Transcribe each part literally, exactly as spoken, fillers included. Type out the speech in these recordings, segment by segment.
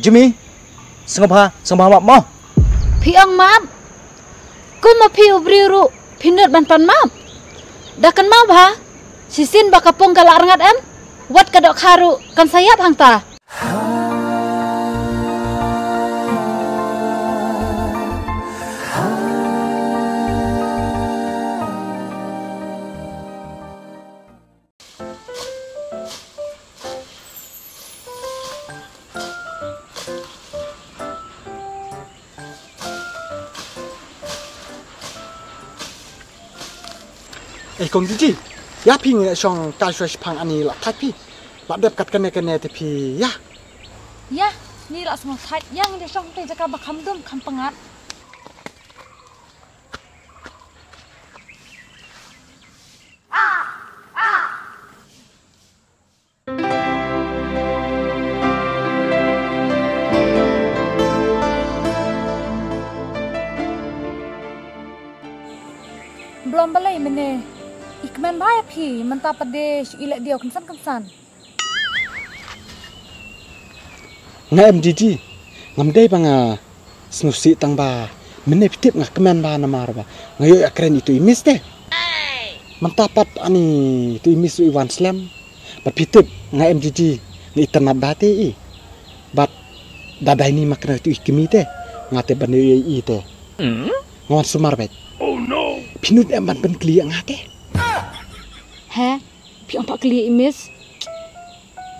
Jimmy, sngewbha, sngewbha map mo. Phi ong map? Kum ma phi u briew ruh phi nud ban pan map. Da kynmaw bha, shisien ba ka pung ka la rngat em, wat ka dohkha ruh kan sa ïap hangta. Ei kong Jiji, ïa phi ngi shong kai shuwa shiphang ani la thait phi. La dep kat kane kane te phi ïa. Ïa, ni la sngewthait ïa ngi de shong te jaka ba kham dum kham pyngat. Blom balei mynne i kmen bha ïa phi mynta pat de shu i leh diaw kynsan kynsan. Nga em Jiji, ngam dei ba nga sngewsih tang ba mynne phi tip nga kmen bha namar ba nga ïoh ïa kren itu i Miss te. Mynta pat ani itu i Miss ruh i wan slem. Bad phi tip nga em Jiji, nga itynnad bha te i. Bad da dei ni ma kren itu i kmie te, nga te ban ïoh ïa i te. Nga wan sumar bad. Phi nud em ban pynkylli ïa nga te? He? Phi ong pat kylli ïa i Miss.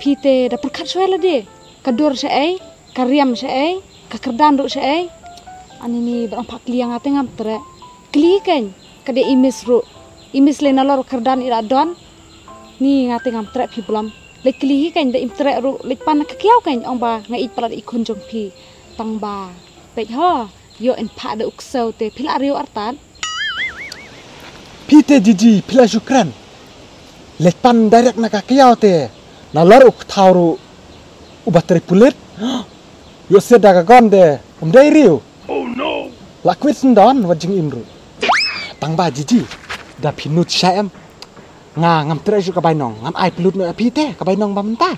Phi te da pyrkhat shuwa lade. Ka dur shaei, ka riam shaei, ka kyrdan ruh shaei. Ani ni ba ong pat kylli ïa nga te ngam treh. Kylli hi kein, ka dei i Miss ruh. I Miss lei nalor kyrdan i la don. Ni nga te ngam treh phi Blom. Leit kylli hi kein da im treh ruh, leit pan na ka kiaw kein ong ba nga ïeit palat i khun jong phi. Tang ba. Peit ho. Ïoh in phah da u ksew te phi la riew artat. Phi te Jiji phi la shu kren. Leit pan direct na ka kiaw te. Nalor u kthaw ruh uba trei pulit. Ïoh shet da ka gon de um dei riew. La kwit sendon wat jingim ruh. Tang ba Jiji da phi nud sha em. Nga ngam treh shuh ka bainong, ngan ai pynlut noh ïa phi te ka bainong ba mynta.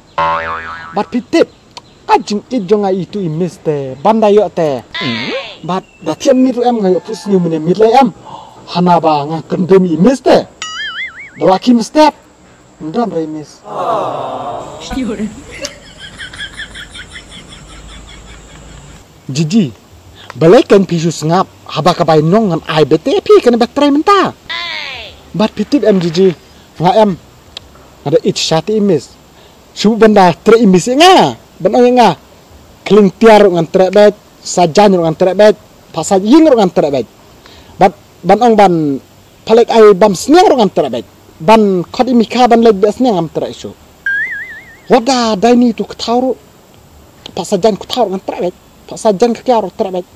Bad phi tip ka jingïeit jong nga itu i Miss te ban da ïoh te. Bad da thiang miet ruh em nga ïoh put sniew mynne miet lei em. Hana ba nga kyndum i Miss te. Da la khim step. Ndon re i Miss. Jiji. Balei kan phi shu sngap haba ka bainong ngan ai beit te phi kane ba trei mynta. Bad phi tip em Jiji, nga em nga da ïeit sha te i Miss. Shu ban da trei i Miss ïa nga ban ong ïa nga. Khlieng tiar ruh ngan trei beit, sa jaiñ ruh ngan trei beit, pha sa ïing ruh ngan trei beit. Bad ban ong ban pha leit ai bam sniang ruh ngan trei beit. Ban khot i Mikha ban leit beit sniang ngam trei shuh. Wat da dai ni tu kthaw ruh. Pha sa jaiñ kthaw ruh ngan trei beit. Pha sa jaiñ ka kiaw ruh trei beit.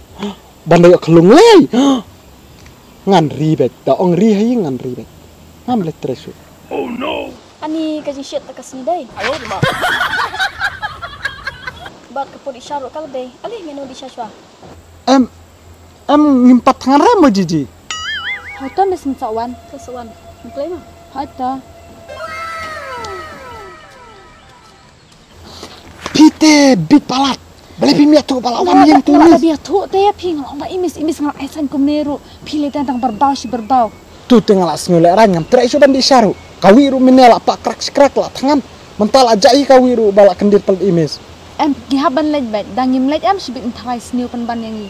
Ban da ïoh ka lunglei. Ngan ri beit. Da ong ri ha ïing ngan ri beit. Ngam leit trei shuh. Ani ka jingshiat ta ka sngi dei. Bad ka pud i Sha ruh ka la dei. Ale ngin nud i Sha shuwa. Em, em ngim pat thngan re mo Jiji. Hoi to Miss, ngin sa wan. Ka sa wan. Ngin kloi ma. Hoi to. Phi te bit palat. Balei phim ïathuh ba la wan ïing tu Miss? Nga la ïathuh te ïa phi, nga la ong ba i Miss, i Miss, nga la ai sign kumne ruh. Phi lei tang tang barbaw shi barbaw. Tu te nga la sngew lehraiñ, ngam treh shuh ban dih sha ruh. Kawi ruh mynne la pah krak shi krak la thngan. Mynta la jah hi kawi ruh ba la kyndit palat i Miss. Em, ngi hap ban leit beit, da ngim leit em shibit, ngin tharai sniew pynban ïa ngi.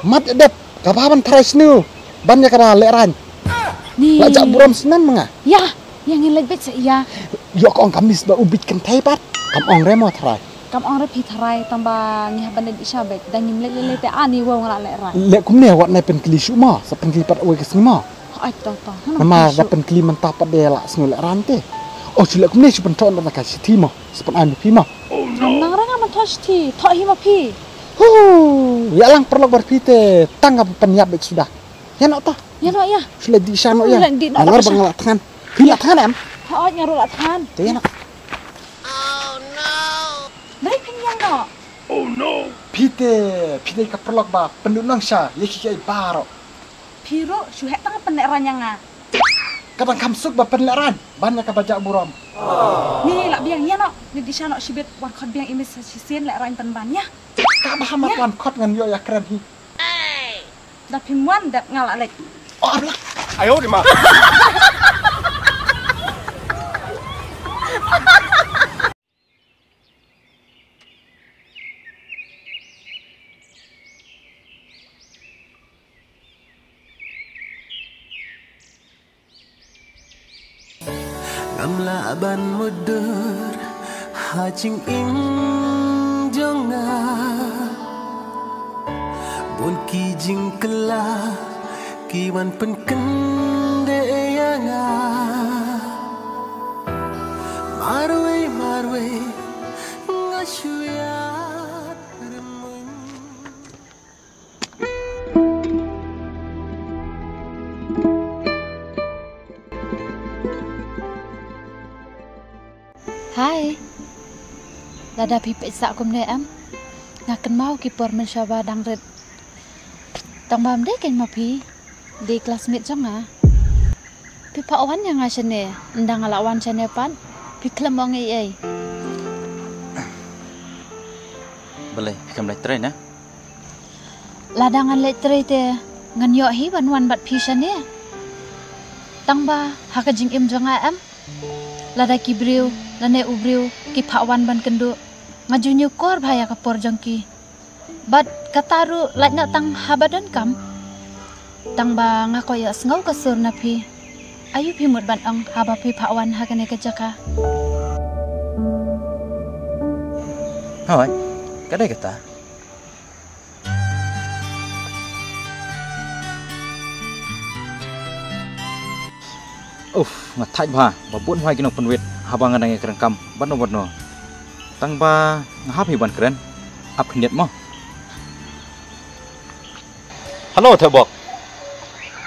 Mat dep, kaba ban tharai sniew ban ïa kaba lehraiñ. Ni. La jah burom snem ma nga. Ïa, ïa ngin leit beit sa ïa. Ïoh ka ong ka Miss ba u bit kynthei pat. Kam ong re mo tharai. Kam ong re phi tharai, tang ba ngi hap ban leit dih sha beit, da ngim leit lei lei te ani wow nga la lehraiñ. Leh kumne wat nai pynkylli shuh mo, sa pynkylli pat wei ka sngi mo. Hooid to to. Namar da pynkylli mynta pat de la sngew lehraiñ te. Oh shu leh kumne shu pynthoh na ka shithi mo. Sa pyn-ai ma phi mo. Nang ra nga mynthoh shithi, thoh hi ma phi. Hu, ïa lang paralok bad phi te tang ka pynïap beit suda. Ïa noh ta. Ïa noh ïa. Shu leit dih sha noh ïa. Leit dih noh. Nalor ba nga la thngan. Phi la thngan em? Hooid nga ruh la thngan. Te ïa noh. Dei phin ïa noh. Phi te, phi dei ka paralok ba pynduh nong sha ïa ki kiei baroh. Phi ruh shu heh tang pynlehraiñ ïa nga. Ka dang kham suk ba pynlehraiñ ban ïa kaba jah burom. Ni la biang ïa noh, ni dih sha noh shibit, wan khot biang i Miss shisien lehraiñ pynban ïa. Ka ba ha mat wan khot ngan ïoh ïa kren hi. Da phim wan dep nga la leit. Oh, abla. Ayo di ma. Ngam lah ban mudui ha jingim jong nga. Bun ki jingkylla ki wan pynkynduh ïa nga. Marwei marwei nga shu ïa Hai. Lada phi peit sah kumne em? Nga kynmaw ki por mynshuwa ba dang rit. Tang ba ym dei kein ma phi. Dei classmate jong nga. Phi phah wan ïa nga shane, ynda nga la wan shane pat phi khlem ong ei ei. Balei phi khlem leit trei ne? Lada ngan leit trei te ngan ïoh hi ban wan bad phi shane. Tang ba ha ka jingim jong nga em, lada ki briew lane u briew ki phah wan ban kynduh, nga ju ñiewkor bha ïa ka por jong ki. Bad kata ruh lait noh tang haba donkam. Tang ba nga kwah ïohsngew ka sur na phi. Aïu phi mut ban ong haba phi phah wan ha kane ka jaka? Hooid, ka dei kata. Uff, nga thait bha ba bun bha ki nongpynwit haba nga dang ïakren kam bad no bad no. Tang ba nga hap hi ban kren. Ap khyndiat mo. Hello Thebok.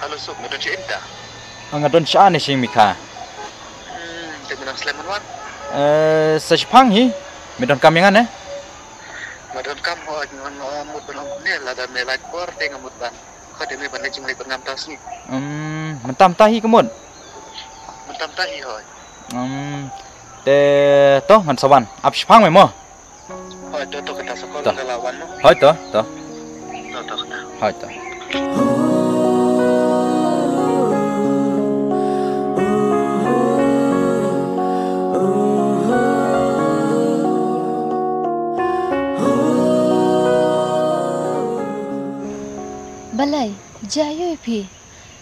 Hello Suk, me don sha ynda? Nga don sha ne Shing Mikha. Hmm, te me nang slem man wan? Eh, sa shipang hi. Me don kam ïa nga ne? Me don kam ho, nga mut ban ong ne, lada me lait por te nga mut ban. Ka dei me ban leit jingleit ban ngam ta sngi. Hmm, mynta mynta hi ka mut. Mynta mynta hi hoi. Hmm, te to ngan sa wan. Ap shipang me mo. Hoi to to kata sa kol. To. Nga la wan mo. Hoi to, to. To to kata. Hoi to. Balei? Jia ïoh ïa phi.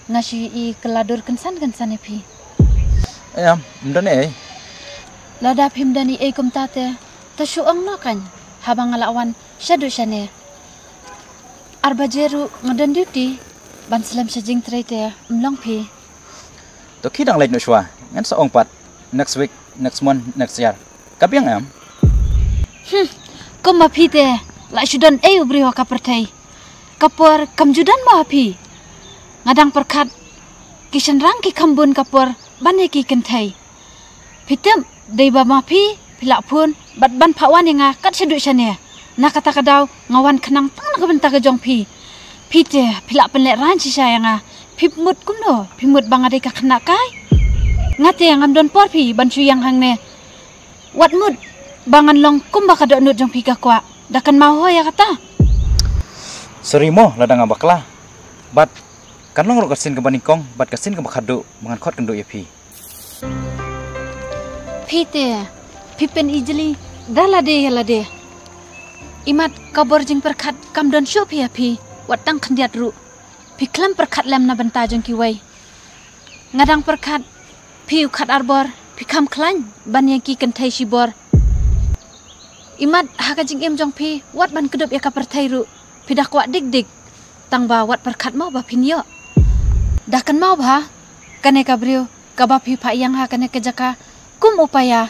Nga shu ïohi ka la dur kynsan kynsan ïa phi. Em, ym don ei. Lada phim don ei kumta te, to shu ong noh kan, haba nga la wan shaduh shane. Ar baje ruh nga don duty, ban slem sha jingtrei te ym long phi. To khie dang leit noh shuwa, ngan sa ong pat next week, next month, next year. Ka biang em? Hmm, kum ma phi te, la shu don ei u briew ha ka pyrthei. Ka por kam ju don mo ha phi. Nga dang pyrkhat ki shynrang ki kham bun ka por ban ïa ki kynthei. Phi tip dei ba ma phi, phi la phone bad ban phah wan ïa nga kat shaduh shane. Na kata ka daw nga wan khnang tang na ka bynta ka jong phi. Phi te phi la pynlehrain shisha ïa nga. Phi mut kumno, phi mut ba nga dei ka khynnah kai. Nga te ngam don por phi ban shu ïeng hangne. Wat mut ba ngan long kumba ka dohnud jong phi ka kwah. Da kynmaw ho ïa kata. Sorry mo lada nga bakla. Bad kan long ruh ka sien kaba nyngkong bad ka sien kaba khadduh ba ngan khot kynduh ïa phi. Phi te phi pynijli da lade ïa lade. Imat ka bor jingpyrkhat kam don shuh phi ïa phi. Wat tang khyndiat ruh. Phi khlem pyrkhat lem na bynta jong kiwei. Nga dang pyrkhat phi u khat arbor, phi kham khlaiñ ban ïa ki kynthei shibor. Imat ha ka jingim jong phi wat ban kdup ïa ka pyrthei ruh, phi da kwah dik dik. Tang ba wat pyrkhat mo ba phin ïoh. Da kynmaw bha kane ka briew kaba phi phah ïeng ha kane ka jaka kum u paya.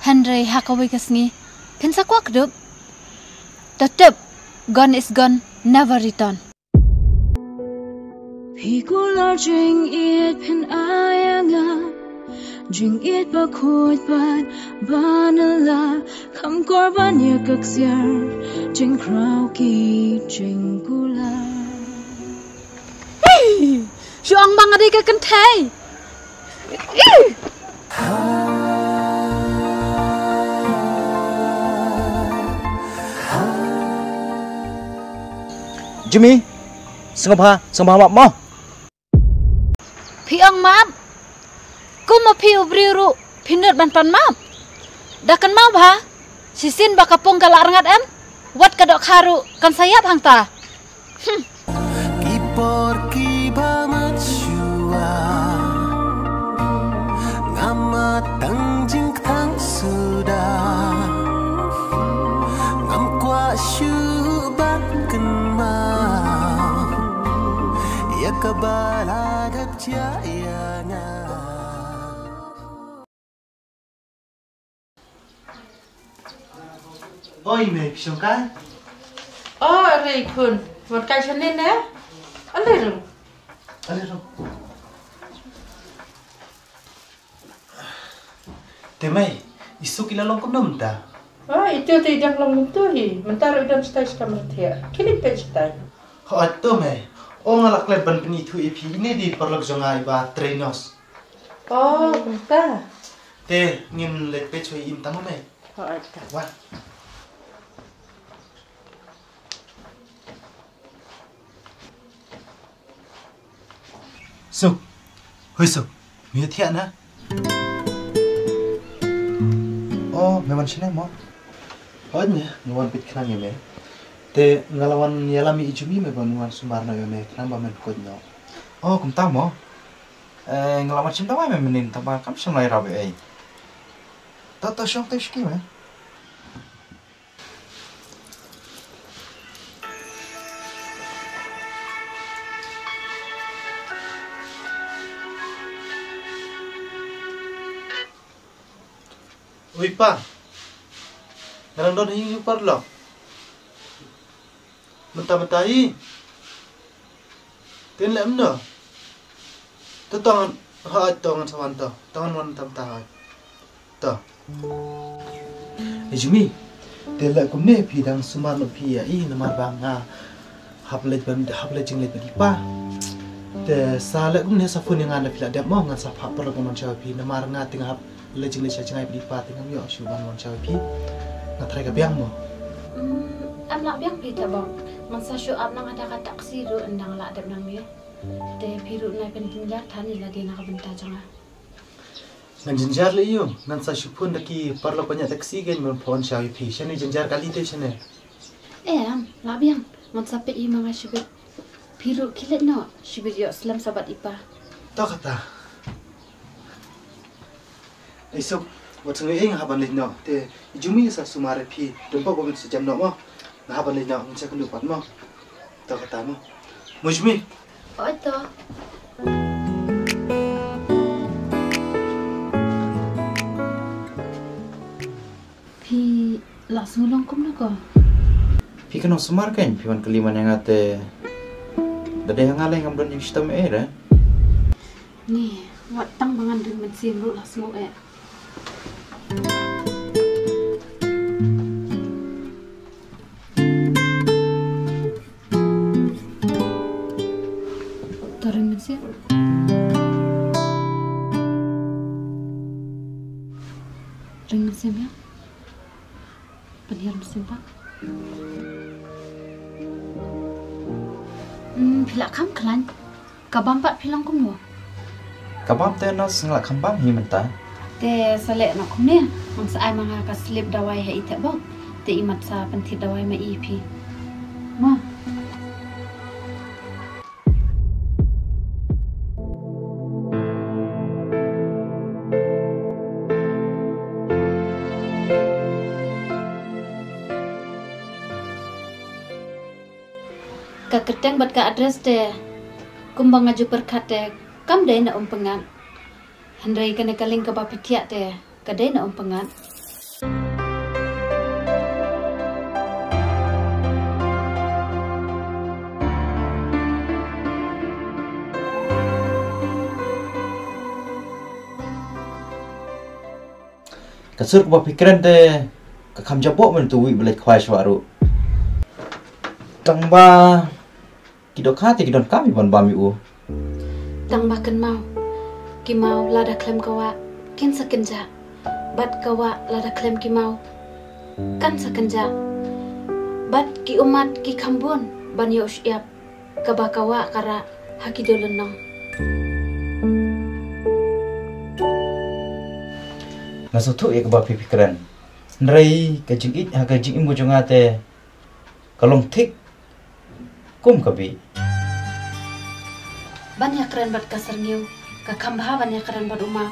Hynrei ha kawei ka sngi phin sa kwah kdup. To tip, gone is gone, never return. Phi kular jingïeit phin ai ïa nga, jingïeit ba khuid bad ba nyngkong, kham kor ban ïa ka ksiar jingkhraw ki jingkular. Hey! Shu ong ba nga dei ka kynthei. Ih! Jumi, sngewbha, sngewbha map mo. Phi ong map? Kum ma phi u briew ruh phi nud ban pan map? Da kynmaw bha, shisien ba ka pung ka la rngat em, wat ka dohkha ruh kan sa ïap hangta. Hmm. Ki por kiba mynshuwa ngam mat tang jingkthang suda. Ngam kwah shuh ban kynmaw ïa kaba la dep jia ïa nga. Oi, mei, phi shong kai? Oh, are khun. Wat kai shane ne? Ale rung. Ale rung. Te mei, i Suk i la long kumno mynta? Oh, itu te i dang long kumto hi. Mynta ruh i don shatai sha kamra thiah. Khie leit peit shatai. Hooid to mei. O, nga la klet ban pynithuh ïa phi, ine i paralok jong nga i Bah Trenos. Oh, kumta. Te ngin leit peit shuwa ïa i mynta mo mei. Hooid to. Wan. Suk. Hoi Suk. Me ïathiah na? Oh, me wan shane mo? Hooid mei, nga wan peit khnang ïa me. Te nga la wan ïalam ïa i Jumi mei ba me wan sumar noh ïa me khnang ba men koit noh. Oh, kumta mo? Eh, nga la wan shim dawai mei mynnin, tangba kam shym la ïarap ei ei. To, to shong te shuki mei. Oi pa. Nga dang don ha ïing u paralok. Mynta mynta hi. Te leh kumno? To tang, ha, to ngan sa wan to. To ngan wan mynta mynta ha. To. Eh Jumi. Te leh kumne phi dang sumar noh phi ïa i namar ba nga hap leit ban, hap leit jingleit bad i pa. Te sa leh kumne sa phone ïa nga lada phi la dep mo, ngan sa phah paralok ban wan shaw ïa phi namar nga te nga hap leit jingleit sha jngai bad i pa te ngam ïoh shuh ban wan shaw ïa phi. Nga tharai ka biang mo. Hmm, em lah biang phi te bok. Ngan sa shu ap nang haduh ka taxi ruh ynda nga lah dep nang me. Te phi ruh nai pynjynjar than ïa lade na ka bynta jong nga. Ngan jynjar leh ïa u, ngan sa shu phone da ki paralok ban ïa taxi kein ban phone shaw ïa phi. Shane jynjar kali te shane. Em, lah biang. Ngan sa peit ïa ma nga shibit. Phi ruh khie leit noh, shibit ïoh slem sa bad i pa. To kata. Ei Suk, wat sngew ei, nga hap ban leit noh. Te i Jumi sa sumar ïa phi. Don bok ba men sa jem noh mo. Nga hap ban leit noh, ngin sa kynduh pat mo. To kata mo. Mo Jumi. Oi to. Phi la sngew long kumno ko? Phi kynnoh sumar kein, phi wan kylli man ïa nga te. Da dei ha nga lei ngam don jingshitom ei re. Ni, wat tang ba ngan ring mynsiem ruh la sngew eh. To ring mynsiem. Ring mynsiem ïa. Pynhiar mynsiem pat. Hmm, phi la kham khlaiñ. Ka bam pat phi long kumno? Ka bam te nurse nga la kham bam hi mynta. Te sa leh noh kumne, ngan sa ai ma nga ka slip dawai ha i te bok. Te i mat sa pynthied dawai ma i phi. Ma. Ka kyrteng bad ka address te kumba nga ju pyrkhat te kam dei na Umpyngat. Hynrei kane ka link kaba phi thiah te ka dei na Umpyngat. Ka sur kaba phi kren te ka kham jaboh mynta uwei ba leit khwai shwa ruh. Tang ba ki dohkha te ki donkam ïa ban bam ïa u. Tang ba kynmaw, ki maw lada khlem ka wah kin sa kynjah, bad ka wah lada khlem ki maw kan sa kynjah, bad ki ummat ki kham bun ban ïoh shyiap kaba ka wah ka rah ha ki dewlynnong. Nga sngewthuh ïa kaba phi phi kren. Hynrei ka jingïeit ha ka jingim ka jong nga te ka long thik kum ka bih. Ban ïakren bad ka syrngiew ka kham bha ban ïakren bad u maw.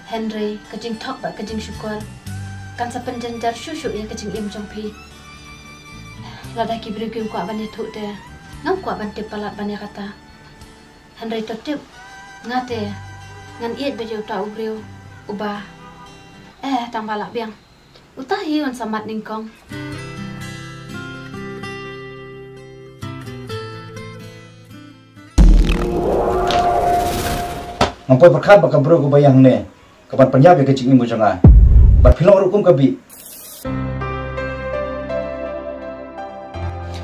Hynrei ka jingthok bad ka jingshukor kan sa pynjynjar shuh shuh ïa ka jingim jong phi. Lada ki briew kim kwah ban ïathuh te ngam kwah ban tip palat ban ïa kata. Hynrei to tip nga te ngan ïeit bad ïa uta u briew uba, eh, tang ba lah biang. Uta hi un sa mat nyngkong. Ngam poi pyrkhat ba ka briew kaba ïa hangne ka ban pynïap ïa ka jingim ka jong nga. Bad phi long ruh kum ka bih.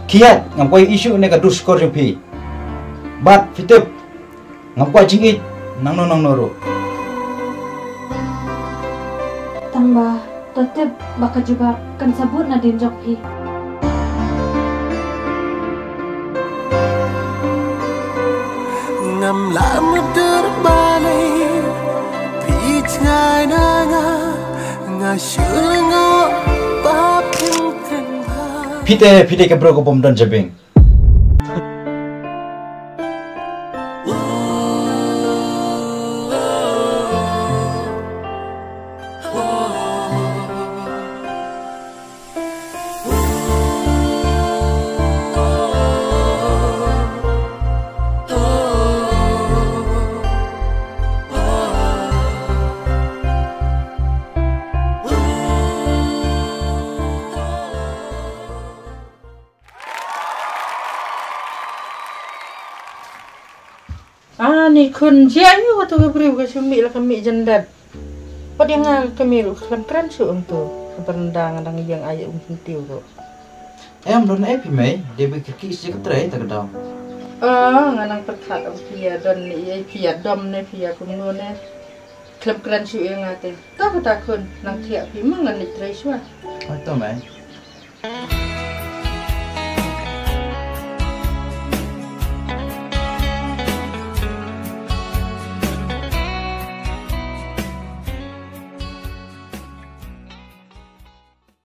Khie ïaid, ngam kwah ïohi shuh ne ka dur shukor jong phi. Bad phi tip, ngam kwah jingïeit nangno nangno ruh. Tang ba to tip ba ka jubab kan sa bud nadien jong phi. Ngam lah mutdur balei phi jngai na nga, nga shu lyngngoh ba phin kren bha. Phi te, phi dei ka briew ka bym don jabieng. Ani khun, jia ïa uto ka briew ka shu mih la ka mih jyndat. Pat ïa nga ka mih ruh khlem kren shuh ong to. Ka byrnda nga dang ïeng ai um syntiew ruh. Em, don ei phi mei, dei ba ki ki shi ka trei ta ka dam. Ah, nga nang pyrkhat ong phi ïa don ne ïa phi ïa dom ne phi ïa kumno ne. Khlem kren shuh ïa nga te. Ta ka ta khun, nang thiah phi ma ngan leit trei shuwa. Ai to mei.